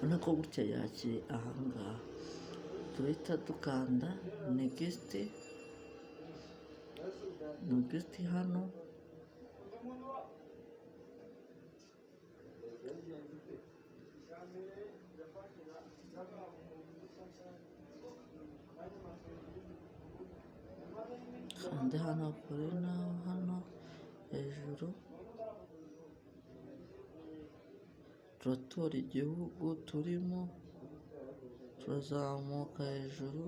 Urabona ko gutya yakiriye ahangaha, turahita dukanda next, next hano. Kande hano kuri naho hano hejuru, turatora igihugu turimo, turazamuka hejuru,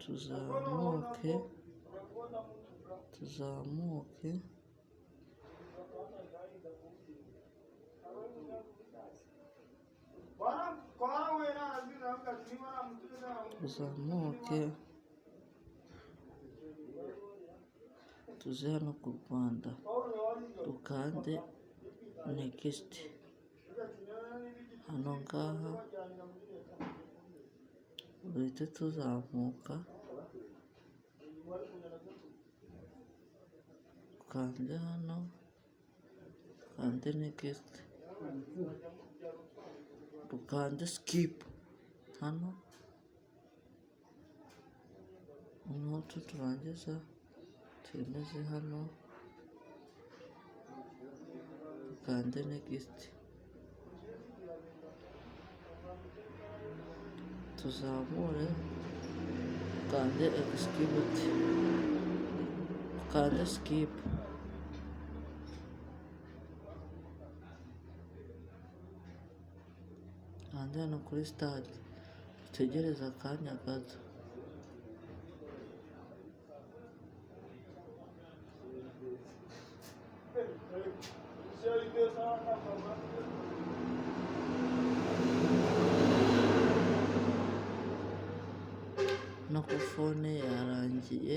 tuzamuke, tuzamuke. Tuzamuke tuze hano ku Rwanda, dukande next hano ngaha, duhite tuzamuka, dukande hano, dukande next, dukande skip hano, noneho turangiza twemeze hano, dukande next, tuzamure, dukande execute, dukande skip. Kande hano kuri start, dutegereze akanya gato. No ku phone yarangiye,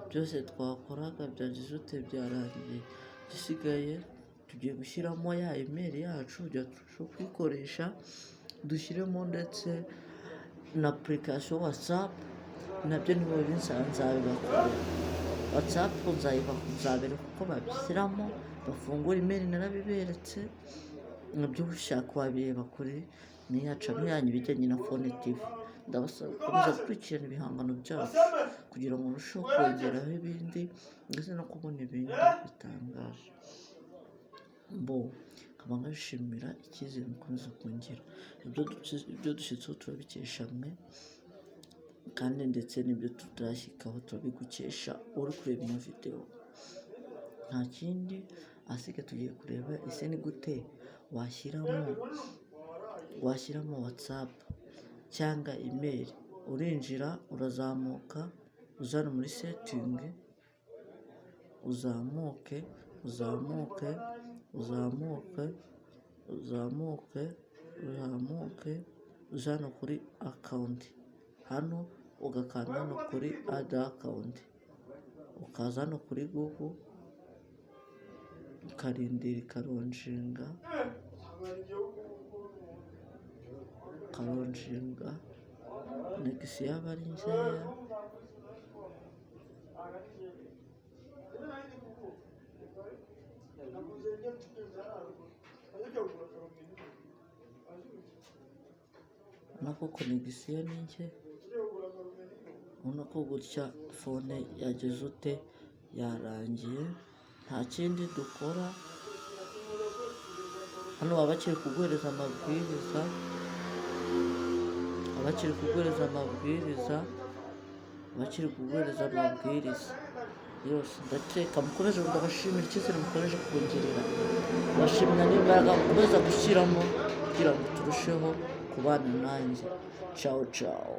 byose twakoraga byagize ute? Byarangiye. Igisigaye tugiye gushyiramo ya email yacu kugira turusheho kuyikoresha, dushyiremo ndetse na application WhatsApp, nabyo niba binsaba nzabibakorera. WhatsApp nzabereka uko babishyiramo, bafungura email narabiberetse, nabyo ubishaka wabireba kuri niya channel yanyu ibijyanye na Phone TV. Ndabasaba gukomeza gukurikirana ibihangano byacu kugira ngo murusheho kongeraho ibindi ndetse no kubona ibindi bitangaje. Bo nkaba ngashimira icyizere mukomeza kungira, ibyo dushyitseho turabikesha mwe, kandi ndetse n'ibyo tutarashyikaho turabigukesha uri kureba ino videwo. Nta kindi, ahasigaye tugiye kureba ese ni gute washyiramo WhatsApp cyangwa email. Urinjira, urazamuka uza hano muri setting, uzamuke, uzamuke, uzamuke, uzamuke, uzamuke, uza hano kuri account, hano ugakanda hano kuri add account, ukaza hano kuri Google, ukarindira ikalaunchinga, ikalaunchinga, connection yaba ari nkeya. Urabona ko connection ni nke, urabona ko gutya phone yagize ute? Yarangiye, nta kindi dukora, hano baba bakiri kuguhereza amabwiriza, baba bakiri kuguhereza amabwiriza, bakiri kuguhereza amabwiriza yose. Ndakeka mukomeje, ndabashimira icyizere mukomeje kungirira, ndabashimira n'imbaraga mukomeza gushyiramo kugira ngo turusheho kubana nanjye. Ciao ciao.